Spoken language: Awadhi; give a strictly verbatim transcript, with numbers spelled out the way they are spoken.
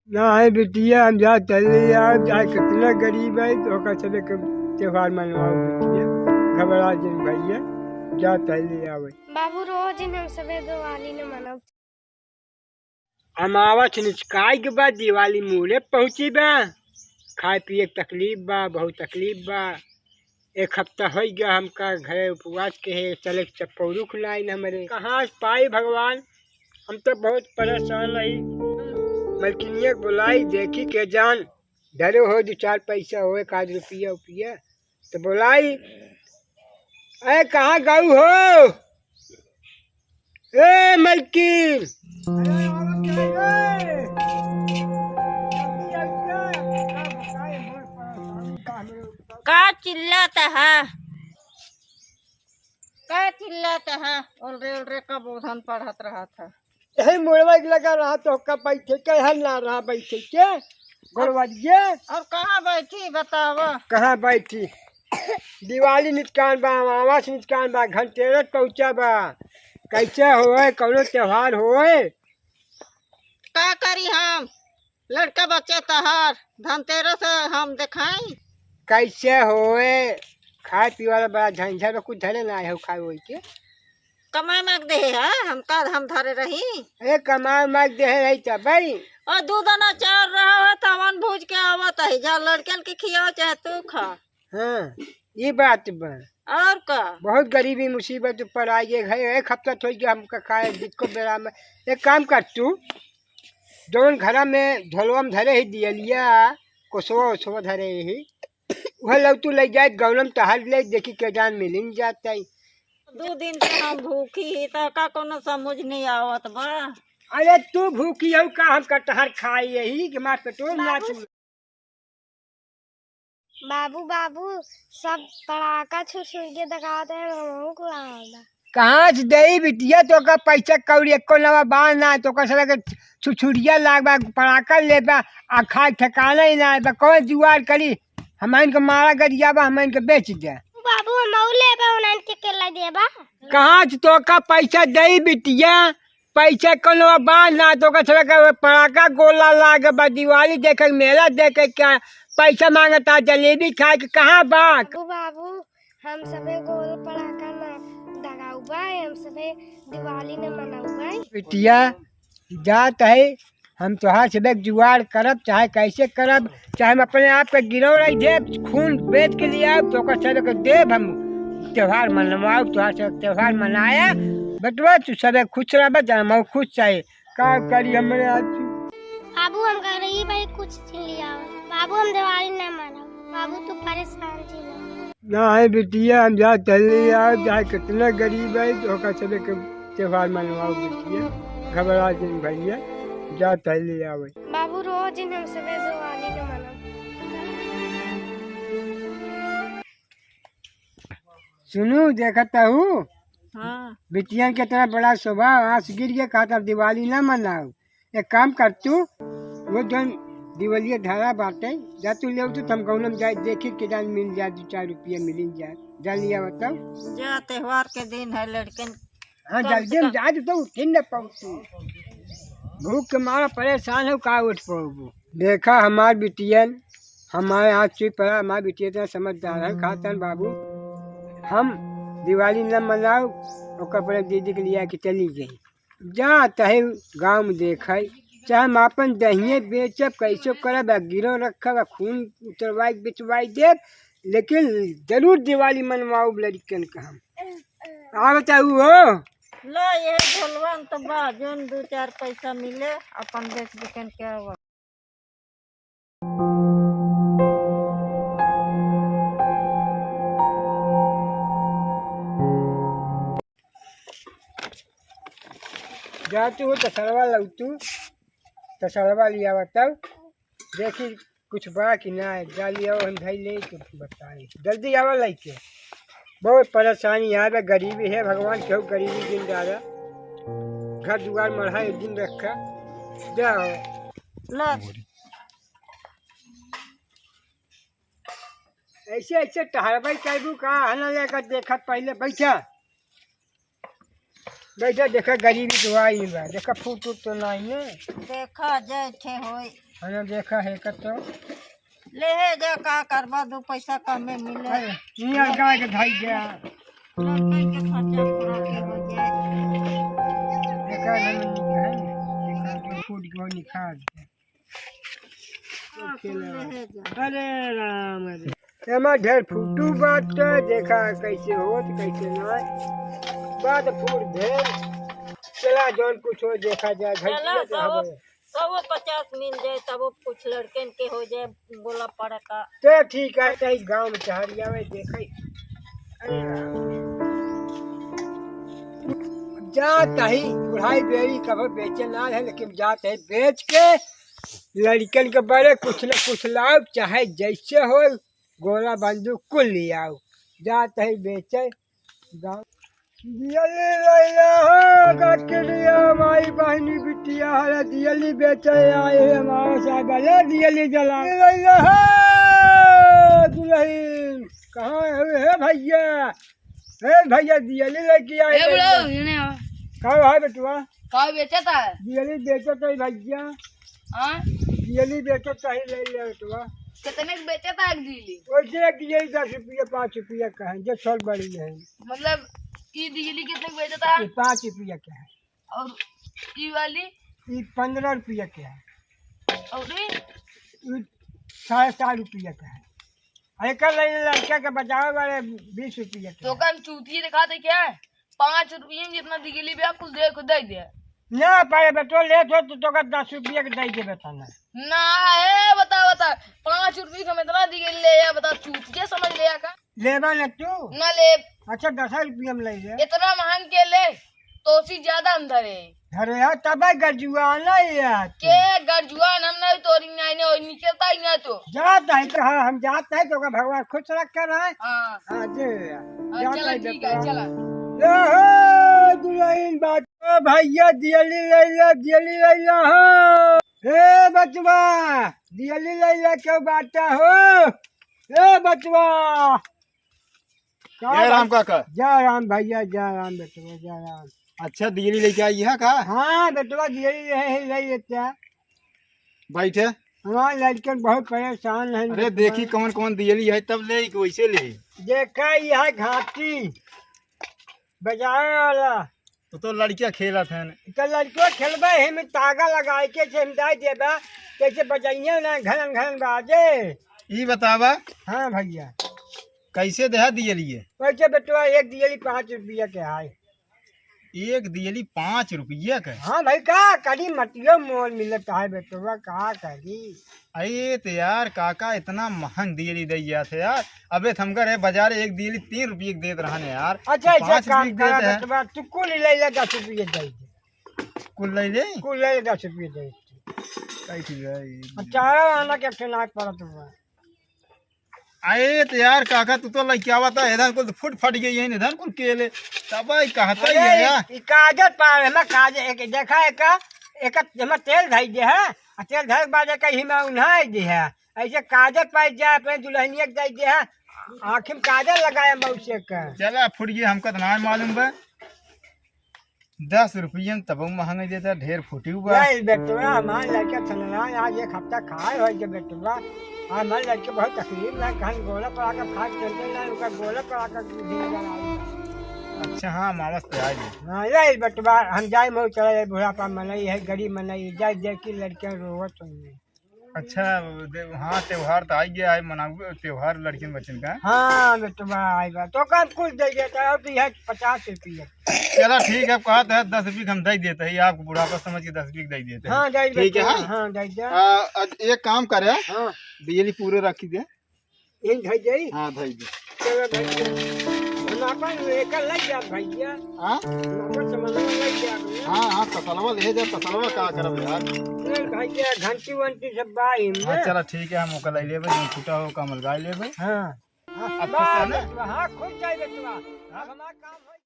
ना है बिटिया, हम जा चले आओ, चाहे कितना गरीब है, तो ओकर सबे के त्योहार मनवाओ बिटिया, घबरा जिन भैया, जा चले आओ। बाबू, रोज दिन हम सबे दिवाली न मनाओ। अमावस निचकाई के बाद दिवाली मूड़े पहुँची बा, खाए पिए के तकलीफ बा, बहुत तकलीफ बा। एक हफ्ता होइ गया हमका घरे उपवास के है, चले के चप्पौरुख नाई न हमरे। कहाँ से पाई भगवान, हम तो बहुत परेशान रही। मलकिनिया के बोलाई, देखी के जान, धरे हो दो चार पैसा हो, एक आध रुपया उपिया, तो बोलाई, "ए, कहाँ गऊ हो? ए, मलकिन!" का चिल्लात है? का चिल्लात है? ओलरे ओलरे का बोधन पढ़त रहत है। यही मुड़वा के लगा रहा तो का बैठे के हल ना रहा बैठे के गोड़वा दिए। और कहाँ बैठी बतावा? कहाँ बैठी? दिवाली निचकान बा, अमावस निचकान बा, धनतेरस पहुँचा बा। कैसे होए, कौनो त्योहार होए? का करी हम? लड़का बच्चे तहार धनतेरस हम देखाई। कैसे होए? खाए पीए वाला बड़ा झंझट बा, कुछ धरे ना आए हो खाए होई के। कमाए माग देहे है, हम का हम धरे रही? ए, कमाए माग देहे रही तब भाई। और दूध ना चाउर रहा है, तवन भूज के आवत है, जा लड़कन के खियाओ चाहे तू खा। हाँ, ये बात बा। और का? बहुत गरीबी मुसीबत पर आ गए है, एक हफ्ता तो हो गया हमका खाए, दिक्को बेरा में। एक काम कर तू, जौन घरा में झोलवा में धरे ही दियलिया, कोसवा ओसवा धरे ही, वह लौटू ले जाए, गौनम तहार ले, देखी के जान मिलिन जाता है। दो दिन से हम भूखी ही, तो का कोनो समझ नहीं आवत बा? अरे तू भूखी हो का, हम कटहर खाई यही कि मार पेटोल ना बाबू, चूल। बाबू, बाबू, सब पड़ाका छुरछुरिया दगावत है, हमहू को आवला। कहाँ से देई बिटिया, तोका पैसा कौड़ी एको नवा बा ना, तोका साला के छुरछुरिया लाग बा, पड़ाका ले बा, आ खाए ठिकाना ही ना बा, कौन जुगाड़ करी? हम इनके मारा गरिया बा, हम इनके बेच दे। बाबू, हम और लेबा, उन्हन के केला देबा। कहाँ से तोका पैसा देई बिटिया? पैसा कोनो बा ना, तो ओकर छबे के पड़ाका गोला लागे बा, दिवाली देखे के, मेला देखे के, पैसा मांगता, जलेबी खाए के, कहाँ बा? बाबू, बाबू, हम सबे गोल पड़ाका ना दगाऊ बा, हम सबे दिवाली न मनाऊ बा। बिटिया, जात है, हम तोहार सबे के जुगाड़ करब, चाहे कैसे करब, चाहे हम अपने आप के गिरव रही देब, खून बेच के ले आउब, तो ओकर सबे के देब हम, त्योहार मनवाउब, तोहार सबे के त्योहार मनाया। बेटवा, तू सबे खुश रहबे, जन हम खुश चाहे। का करी हमरे आज? बाबू, हम कह रही भाई कुछ छीन लिया। बाबू, हम दिवाली ना मनाओ। बाबू, तू परेशान छी ना। ना है बिटिया, हम जा चल लिया, चाहे कितना गरीब है, तो ओकर सबे के त्योहार मनवाओ बिटिया, घबरा जिन भैया, जा चल लिया। बाबू, रोज दिन हम सबे दिवाली के मनाओ। सुनू, देखत हूँ, हाँ। बिटियन के इतना बड़ा स्वभाव, आँस गिर गया, कहत अब दिवाली ना मनाओ। एक काम कर तू, वो जौन दिवलिया धारा बाटे, जा तू ले तू, हम गौनम जाए, देखी के जान मिल जाए, दो चार रुपया मिल जाए, जा लिया बताओ। जा, त्योहार के दिन है, लड़कन हाँ, कम से जल्दी में कम जा, तू तो उठ ही न पाऊ तू। भूख के मारा परेशान हो, का उठ पाऊबू? देखा हमार बिटियन, हमारे हाथ से पड़ा, हमार बिटिया इतना समझदार है, खातन बाबू, हम दिवाली न मनाओ, ओकर अपने दीदी के लिया के चली गई। जा चाहे गाँव में देखे, चाहे हम आपन दहिए बेचब, कैसो करब, आ गिरो रखब, आ खून उतरवाई के बेचवाई देब, लेकिन जरूर दिवाली मनवाओ लड़कन का हम। आ बताऊ हो। लो, ये झोलवा में तो बा, जोन दो चार पैसा मिले, अपन बेच बिकन के आवा। जा तू हो तसलवा लऊ तू, तसलवा लिया बताऊ, देखी कुछ बा कि ना, जा लिया हम धई ले के बताई। जल्दी आवा लइके, बहुत परेशानी है बे, गरीबी है भगवान, केहू गरीबी दिन डाला, घर दुआर मढ़ा एक दिन रखा। जा ला। ऐसे ऐसे टहरबई करबू का? हना लेकर देखत पहले बैठा। बैठा, देखा, गरीबी तो आई बा, देखा, फूट उट तो नाही है। देखा, जैठे होई। हाँ, देखा है का तो। लेहे जा, का करबा, दो पैसा कमे मिले। अरे, नियर गाय के धाई गया। लड़कन के खर्चा पूरा के हो जाए। देखा, नहीं, नहीं, नहीं, देखा, तो फूट के निखार। हाँ, सुन ले है जा। अरे राम रे। एमा ढेर फूटू बात तो देखा कैसे होत, कैसे ना। बात फूट ढेर। चला, जौन कुछ हो देखा जाए। चला, घंटिया तो सौ, हवे। सौ पचास मिल जाए, तब वो कुछ लड़कन के हो जाए, गोला पड़ा का। तो ठीक है, कहीं गाँव में चहर जावे, देखे। अरे राम। जात ही बुढ़ाई बेरी कभो बेचे ना है, लेकिन जात ही बेच के लड़कन के बड़े कुछ न कुछ लाओ, चाहे जैसे हो, गोला बंदूक कुल ले आओ। जात ही बेचे गाँव। दियली लैला हो, गठरिया माई बहनी बिटिया, हरे दियली बेचे आए हमारे साहब, अरे दियली जला लैला हो, दुल्हन। कहाँ है, हे भैया? हे भैया, दियली लेके आए ए बुढ़ऊ, भैया। इने आओ। का है बेटवा? का बेचत है? दियली बेचत है भैया। हाँ? दियली बेचत है, ले ले बेटवा। कितने के बेचत है एक दियली? वैसे एक दियली दस रुपया, पाँच रुपया का है, जो छोट बड़ी है। मतलब, ई दियली कितने के बेचत है? ये पाँच रुपया का है। और ई वाली? ये पन्द्रह रुपया का है। और ई? ये साढ़े सात रुपया का है। अरे कल लड़का के बचावे वाले बीस रुपया के। तो का हम चूतिया दिखाते क्या? पाँच रुपये में जितना दिगली बे, कुल दे, कुल दे दे। ना पाए बे, तो ले तो, तो, तो का दस रुपया के दे देबे तना। ना, ए, बता, बता, पाँच रुपये के हम इतना दिगली ले या, बता, चूतिया समझ ले या का? लेबा ना तू? ना ले। अच्छा, दस रुपया में ले ले। इतना महंग के ले, तो सी ज्यादा अंदर है। अरे यार, तबे गरजुआना है यार। के गरजुआन? हम नहीं, तोरी नहीं, नहीं, निकलता ही नहीं तो। जात है तो, हाँ, हम जात है तो का भगवान खुश रख कर है। हाँ। हाँ, दे यार। हाँ, जात चला, है ठीक तो। है, चला। ए हो, दुल्हन बात। ओ भैया, दियली लैला, दियली लैला हो। ए बचवा, दियली लैला क्यों बाटा हो? ए बचवा। का जय राम बात? काका। जय राम भैया, जय राम बेटवा, जय राम। अच्छा, दियली लेके आई है का? हाँ बेटवा, दियली है, है, ले लेते हैं। बैठे। हमारे लड़कन बहुत परेशान हैं अरे बेटवा। देखी कौन कौन दियली है, तब ले कि वैसे ले। देखा, यह घाटी बजावे वाला। तो, तो लड़किया खेलत हैं। तो लड़कियों खेलबे ही में तागा लगाए के से हम दे देबा, कैसे बजाइए ना घन घन बाजे। ई बतावा। हाँ भैया। कैसे देहा दियली? वैसे बेटवा एक दियली पाँच रुपया के है। एक दियली पाँच रुपया के? हाँ भाई, का करी, मटियो मोल मिलत है बेटवा, का करी? अरे तो यार काका, इतना महंग दियली दे गया थे यार। अबे तो हमका रहे बाजार एक दियली तीन रुपये के देत रहने यार। अच्छा, तो ऐसा पाँच काम रुपये के करा देते हैं। बेटवा, तू कुल ले ले, दस रुपये दे दे। कुल ले ले? कुल ले ले, दस रुपये दे दे। कैसी है? अब चारा आना के ठेना पड़त हुआ। अरे तो यार काका, तू तो लइके आवत है, इधर कुल फुट फट गई है, इधर कुल केले। तब आई कहता ही अरे, है यार। ई काजर पावे, हम काजर, एक देखा, एक, एक, हम तेल धई दे है, आ तेल धरे के बाद एक ही में उन्हाई दे है। ऐसे काजर पाई जाए, अपने दुल्हनिया के दे दे है, आँखी में काजर लगाए मौसे का। चला फुट गई, हमका तो ना मालूम बा। दस रुपये में तब महंगा देता, ढेर फूटी हुआ। नहीं बेटवा, हमार लड़का छनरा आज एक हफ्ता खाए होई के बेटवा। हमार लड़के बहुत तकलीफ ना, कहन गोला पर आकर खा के चलते ना, उनका गोला पर आकर दिन बनाई। अच्छा, हाँ, मावस पे आ गए। हाँ, ले बेटवा, हम जाए मऊ चला जाए, बुढ़ापा मनई है, गरीब मनई, जाए देख के लड़के रोवत होंगे। अच्छा, दे-, हाँ, त्योहार तो आ गया है, मनाऊ त्योहार लड़किन बच्चन का। हाँ, बेटवा, आई बा। तो का कुछ दे देता है, और तो यह पचास रुपये। चला ठीक है, अब कहा तो है, दस रुपये के हम दे देते हैं, आपको बुढ़ापा समझ के दस रुपये के दे देते हैं। हाँ, दे ठीक है, बेटवा, हाँ? हाँ, दे दे। आ, अब एक काम करे, हाँ। बिजली पूरे रखी दे। इन धई जाई? हाँ, धई दे। चलो, धई दे। हम अपन लेकर ले जा भैया। हाँ? हम अपन सामान ले जा भैया। हाँ, हाँ, तसलवा ले जा, तसलवा का करब यार? ले भैया, घंटी वंटी सब बा इनमें। हाँ, चला ठीक है, हम ओकर ले लेबे, जो छूटा हो, ओकर हम लगा लेबे। हाँ। हाँ, अब बा, खुश है ना? बेटवा, हाँ, खुश जाए बेटवा। हाँ? अब हमार काम